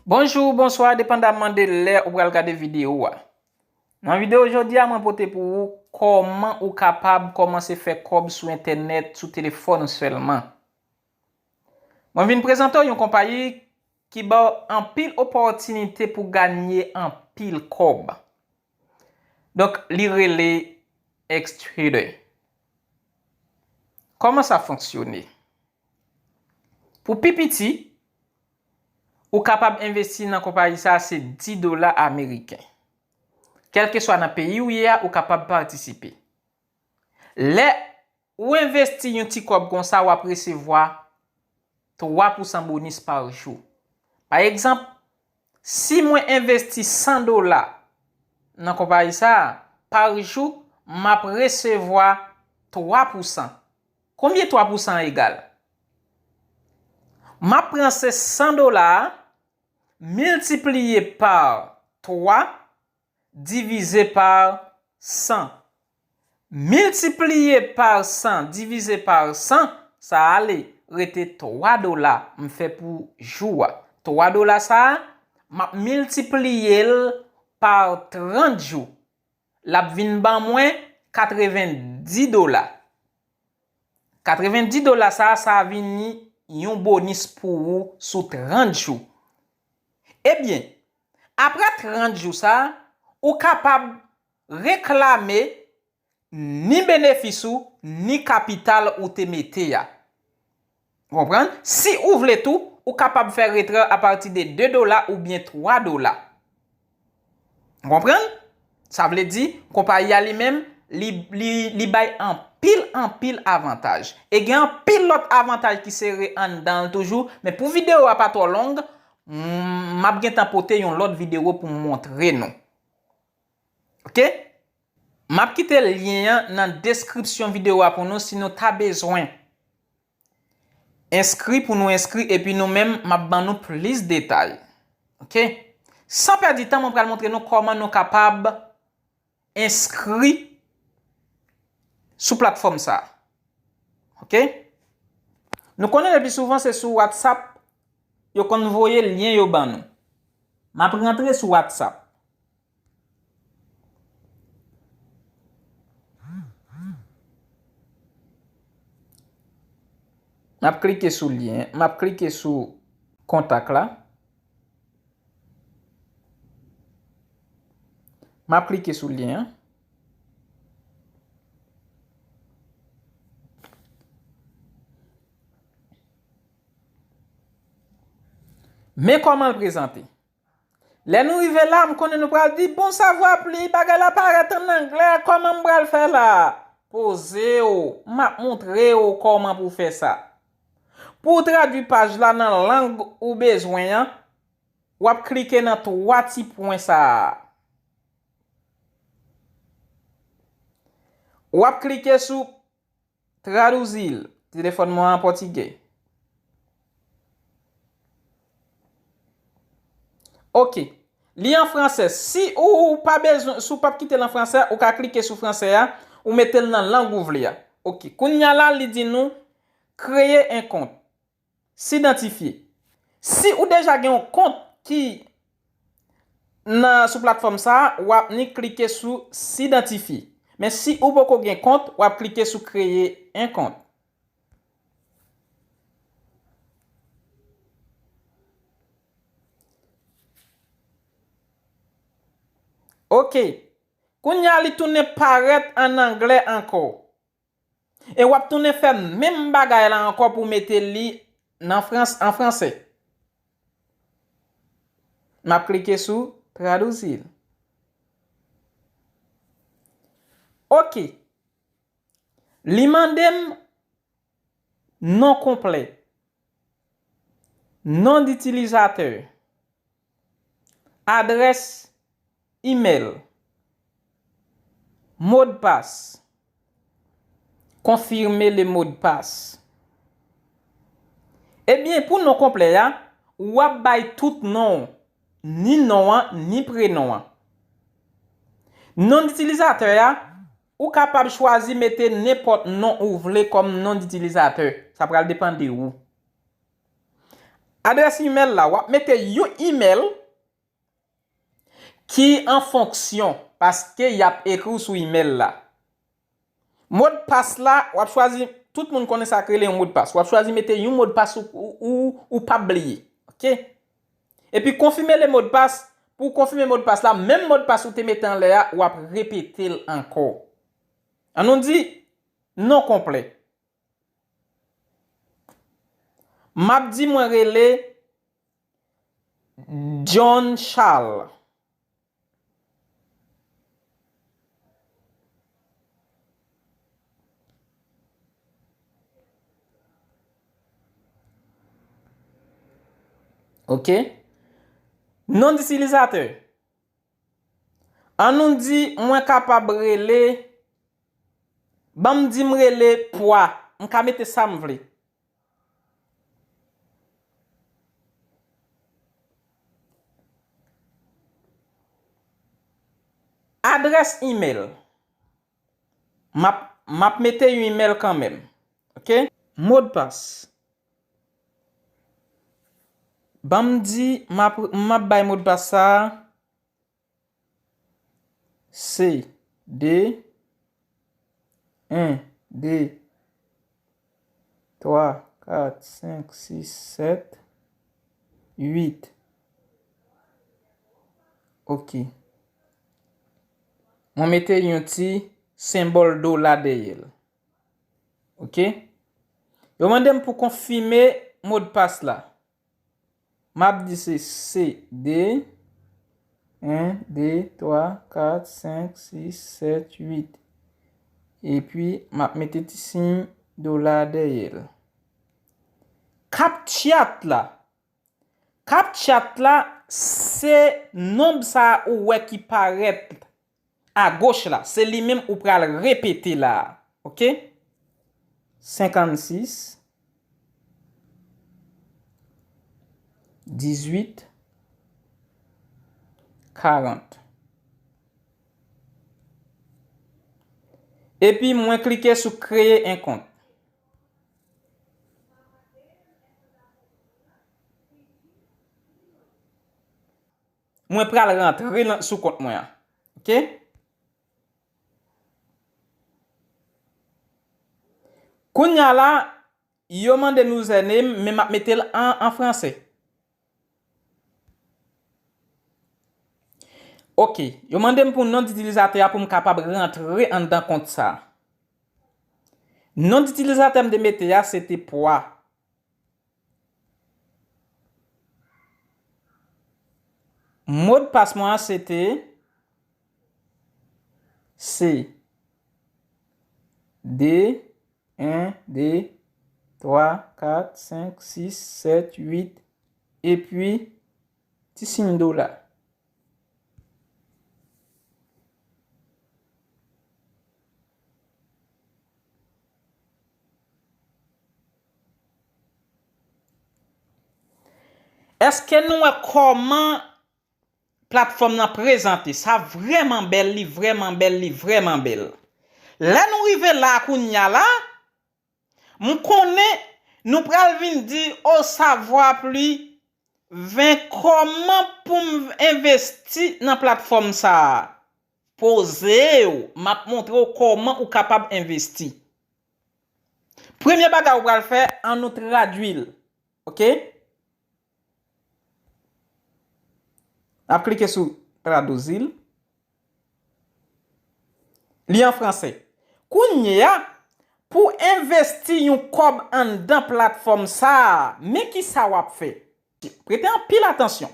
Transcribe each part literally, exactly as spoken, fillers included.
Bonjou, bonswa, depandaman de lè ou pral gade videyo a. Nan videyo jodi a, mwen pote pou ou kòman ou kapab kòmanse fè kòb sou entènèt sou telefòn ou sèlman. Mwen vin prezante w yon konpayi ki ba w anpil opòtinite pou ganye anpil kòb. Donk, li rele X Trader. Kòman sa fonksyone? Pou pi piti, ou kapab envesti nan konpayi sa a, se dis dola ameriken. Kèlkeswa nan peyi ou ye a, ou kapab patisipe. Lè ou envesti yon ti kòb konsa, w ap resevwa twa pousan bonis pa jou. Pa egzanp, si mwen envesti san dola nan konpayi sa a, pa jou, m ap resevwa twa pousan. Konbyen twa pousan egal? M ap pran se san dola a, miltipliye pa twa, divize pa san. Miltipliye pa san, divize pa san, sa ale rete twa dola m fè pou jou a. Twa dola sa a, m ap miltipliye l pa trant jou. L ap vin ban mwen katrevendis dola. Katrevendis dola sa a, sa a vini yon bonis pou ou sou trant jou. Ebyen, apre trant jou sa a, ou kapab reklame ni benefis ou, ni kapital ou te mete a. Ou konprann? Si ou vle tou, ou kapab fè retrè apati de de dola oubyen twa dola. Ou konprann? Sa vle di, konpayi a li menm, li, li, li bay anpil, anpil avantaj. E gen anpil lòt avantaj ki sere anndan l toujou, men pou videyo a pa twò long, m, m ap gentan pote yon lòt videyo pou m montre nou. Oke? M ap kite lyen an nan deskripsyon videyo a pou nou si nou ta bezwen enskri pou nou enskri, epi nou menm, m ap ban nou plis detay. Oke? San pèdi tan, mwen pral montre nou kòman nou kapab enskri sou platfòm sa a. Oke? Nou konnen le pli souvan se sou WhatsApp yo konn voye lyen yo ban nou. M ap rantre sou WhatsApp. M ap klike sou lyen, m ap klike sou kontak la. M ap klike sou lyen an. Men kòman l prezante. Lè nou rive la, m konnen nou pral di, "Bon, sa vwa pli, bagay la parèt an anglè, kòman m pral fè la?" Poze w, m ap montre w kòman pou w fè sa. Pou w tradui paj la nan lang ou bezwen an, w ap klike nan twa ti pwen sa a. W ap klike sou traduzir, telefòn mwen an pòtigè. Oke. Li an fransè. Si ou pa bezwen, si w p ap kite l an fransè, ou ka klike sou fransè a, ou mete l nan lang ou vle a. Oke. Kounye a la, li di nou kreye en kont. Sidantifye. Si ou deja gen yon kont ki nan, sou platfòm sa a, w ap ni klike sou sidantifye. Men si ou poko gen kont, w ap klike sou kreye en kont. Oke. Kounye a li tounen parèt an anglè ankò. E w ap tounen fè menm bagay la ankò pou mete li nan frans-, an fransè. M ap klike sou traduzir. Oke. Li mande m non konplè, non ditilizatè, adrès imèl, modpas. Confirmer le mot de passe. Ebyen, pou non konplè a, w ap bay tout non w, ni non an, ni prenon an. Non ditilizatè a, ou kapab chwazi mete nenpòt non ou vle kòm non ditilizatè. Sa pral depann de ou. Adrès imèl la, w ap mete yon imèl ki an fonksyon, paske y ap ekri w sou imèl la. Modpas la, w ap chwazi, tout moun konnen sa k rele yon modpas. W ap chwazi mete yon modpas ou, ou, ou, ou p ap bliye. Oke? Epi konfime le modpas. Pou w konfime modpas la, menm modpas ou te mete anlè a, w ap repete l ankò. An nou di non konplè. M ap di mwen rele John Charles. Oke. Non itilizatè. An nou di mwen kapab rele, ban m di m rele Pwa. M ka mete sa m vle. Adrès imèl. M ap, m ap mete yon imèl kanmenm. Oke? Modpas. Ban m di, m ap, m ap bay modpas sa a. Se de, en, de, twa, kat, senk, sis, sèt, uit. Oke. Mwen mete yon ti senbòl dola dèyè l. Oke? Yo mande m pou konfime modpas la. M ap di se, se de, en, de, twa, kat, senk, sis, sèt, uit. Epi, m ap mete ti siy dola dèyè l. Kaptcha la. Kaptcha la, se nonb sa a ou wè ki parèt agoch la, se li menm ou pral repete la a. Oke? Senkannsis, dizuit, karant. Epi mwen klike sou kreye en kont. Mwen pral rantre nan, sou kont mwen an. Oke? Kounye a la, yo mande m username, men m ap mete l an, an franse. Oke, yo mande m pou non itilizatè a pou m kapab rantre anndan kont sa a. Non itilizatè m te mete a, se te Pwa. Modpas mwen an se te se de, en, de, twa, kat, senk, sis, sèt, uit, epi ti siy dola. Èske nou wè kòman platfòm nan prezante? Sa vrèman bèl, li vrèman bèl, li vrèman bèl. Lè nou rive la a kounye a la, m konnen nou pral vin di, au savoir plus vingt, kòman pou m envesti nan platfòm sa a? Poze w, m ap montre w kòman ou kapab envesti. Premye bagay ou pral fè, an nou tradui l. Oke? N ap klike sou traduzir. Li an franse. Kounye a, pou envesti yon kòb anndan platfòm sa a, men ki sa w ap fè. Prete anpil atansyon.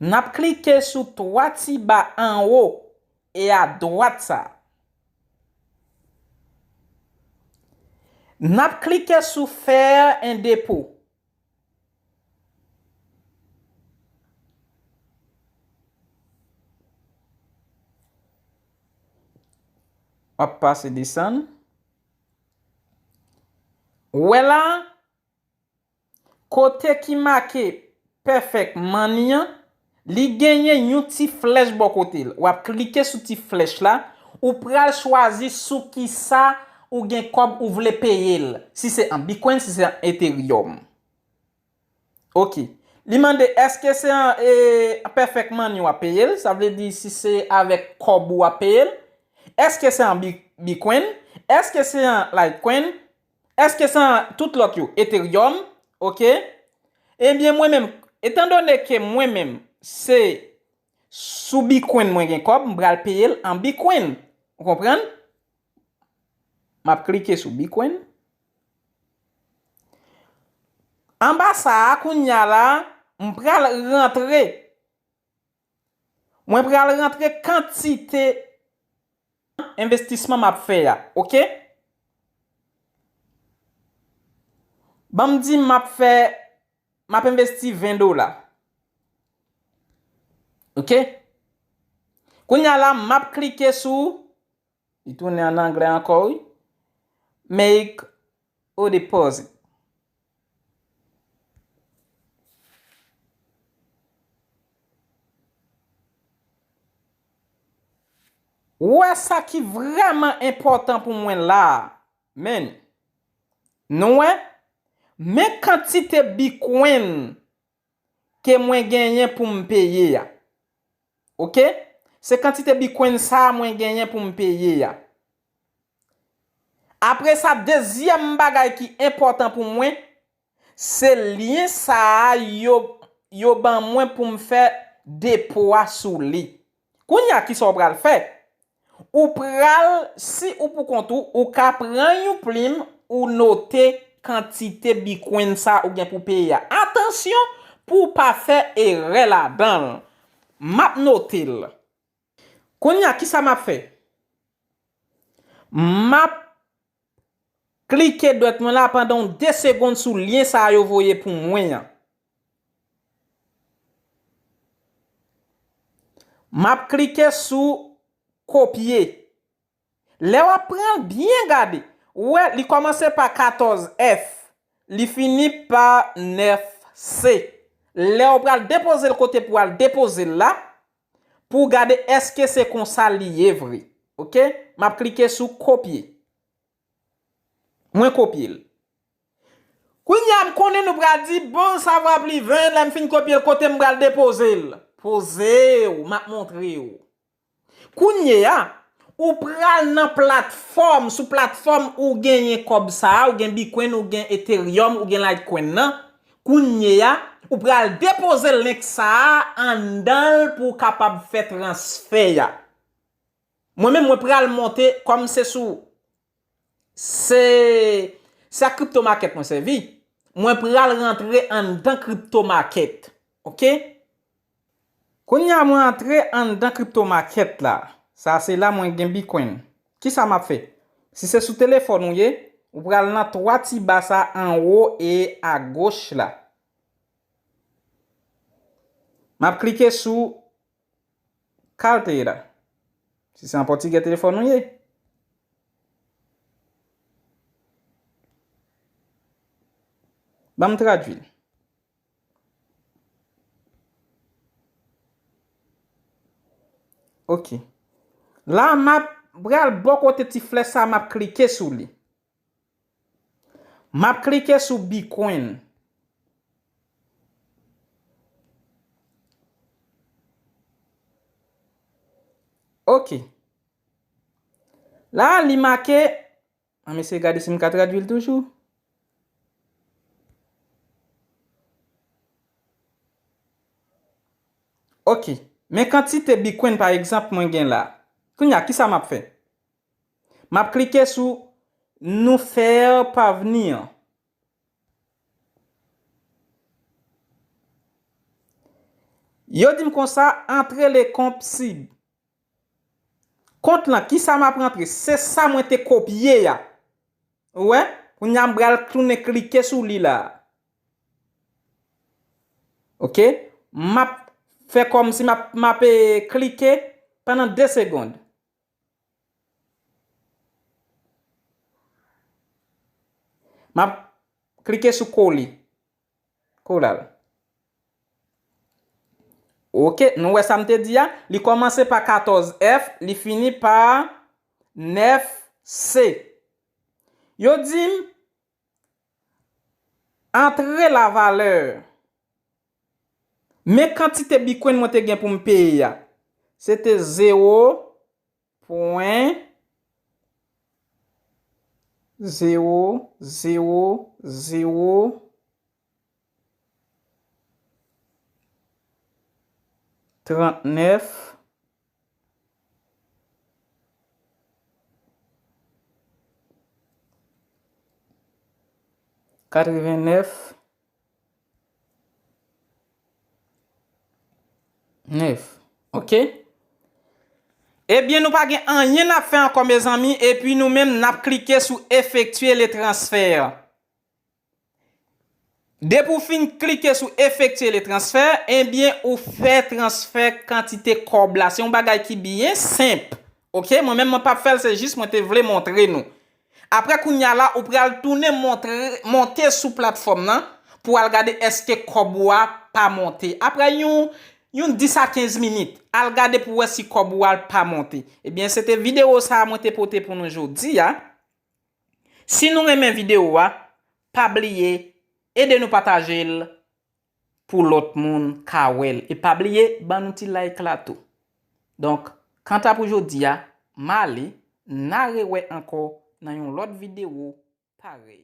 N ap klike sou twa ti ba anwo e adwat sa a. N ap klike sou faire un dépôt. W ap pase desann. Ou wè la, kote ki make Perfect Money an, li genyen yon ti flèch bò kote l. W ap klike sou ti flèch la, ou pral chwazi sou kisa ou gen kòb ou vle peye l. Si se an Bitcoin, si se an Ethereum. Ok. Li mande, èske se an e, Perfect Money w ap peye l? Sa vle di si se avèk kòb ou w ap peye l? Èske se an bi, Bitcoin? Èske se an Litecoin? Èske se an tout lòt yo? Ethereum? Ok. Ebyen, mwen menm, etandone ke mwen menm, se sou Bitcoin mwen gen kòb, m pral peye l an Bitcoin. Ou konprann? M ap klike sou Bitcoin. Anba sa a, kounye a la, m pral rantre. Mwen pral rantre kantite envestisman m ap fè a, ok? Ban m di m ap fè, m ap envesti ven dola. Ok? Kounye a la, m ap klike sou, li tounen an anglè ankò, wi. Make a deposit. Ou wè sa ki vrèman enpòtan pou mwen la a, men, nou wè, men kantite Bitcoin ke mwen genyen pou m peye a. Ok? Se kantite Bitcoin sa a mwen genyen pou m peye a. Apre sa, dezyèm bagay ki enpòtan pou mwen, se lyen sa a yo, yo ban mwen pou m fè depo a sou li. Kounye a, kisa w pral fè? Ou pral, si ou pou kont ou, ou ka pran yon plim, ou note kantite Bitcoin sa ou gen pou peye a. Atansyon pou w pa fè erè ladan l. M ap note l. Kounye a, kisa m ap fè? M ap klike dwèt mwen la pandan yon de segonn sou lyen sa a yo voye pou mwen an. M ap klike sou kopye. Lè w ap pran l byen gade, ou wè, li kòmanse pa katòz F, li fini pa nèf C. Lè w pral depoze l kote pou w al depoze l la, pou w gade èske se konsa li ye vre. Ok? M ap klike sou kopye. Mwen kopye l. Kounye a, m konnen nou pral di, bon, sa va pli ven, lè m fin kopye l, kote m pral depoze l? Poze w, m ap montre w. Kounye a, ou pral nan platfòm, sou platfòm ou genyen kòb sa a, ou gen Bitcoin, ou gen Ethereum, ou gen Litecoin nan. Kounye a, ou pral depoze link sa a anndan l pou w kapab fè transfè a. Mwen menm, mwen pral monte, kòm se sou, se, se ak crypto market mwen sèvi. Mwen pral rantre anndan crypto market. Ok? Kounye a mwen antre anndan crypto market la. Sa se la mwen gen Bitcoin. Kisa m ap fè? Si se sou telefòn ou ye, ou pral nan twa ti ba sa anwo e agoch la. M ap klike sou carteira. Si se an pòtigè telefòn ou ye. Ban m tradui l. Ok. La, m ap pral bò kote ti flèch sa, m ap klike sou li. M ap klike sou Bitcoin. Ok. La, li make, an m eseye gade si m ka tradui l toujou. Ok. Men kantite Bitcoin, pa egzanp, mwen gen la. Kounye a, kisa m ap fè? M ap klike sou Nous faire parvenir. Yo di m konsa, antre le kont sib. Kont lan, kisa m ap rantre? Se sa mwen te kopye a. Ou wè? Kounye a m pral tounen klike sou li la. Ok? M ap fè kòmsi m ap, m ap, eh, klike pandan de segonn. M ap klike sou kole. Kolal. Ok, nou wè sa m te di a? Li kòmanse pa katòz F, li fini pa nèf C. Yo di m, antre la valeur. Men kantite Bitcoin mwen te gen pou m peye a. Se te zewo pwen zewo zewo zewo trannèf katrevennèf nèf. Oke? Ebyen, nou pa gen anyen n ap fè ankò, mezanmi, epi nou menm, n ap klike sou effectuer le transfert. Depi w fin klike sou effectuer le transfert, ebyen, ou fè transfè kantite kòb la. Se yon bagay ki byen senp. Oke? Mwen menm, mwen p ap fè l, se jis mwen te vle montre nou. Apre kounye a la, ou pral tounen montre, monte sou platfòm nan pou al gade èske kòb ou a pa monte. Apre yon, yon dis a kenz minit, al gade pou wè si kòb ou a pa monte. Ebyen, se te videyo sa a mwen te pote pou nou jodi a. Si nou renmen videyo a, pa bliye ede nou pataje l pou lòt moun ka wè l. E pa bliye ban nou ti like la tou. Donk, kanta pou jodi a, m ale, n a rewè ankò nan yon lòt videyo parèy.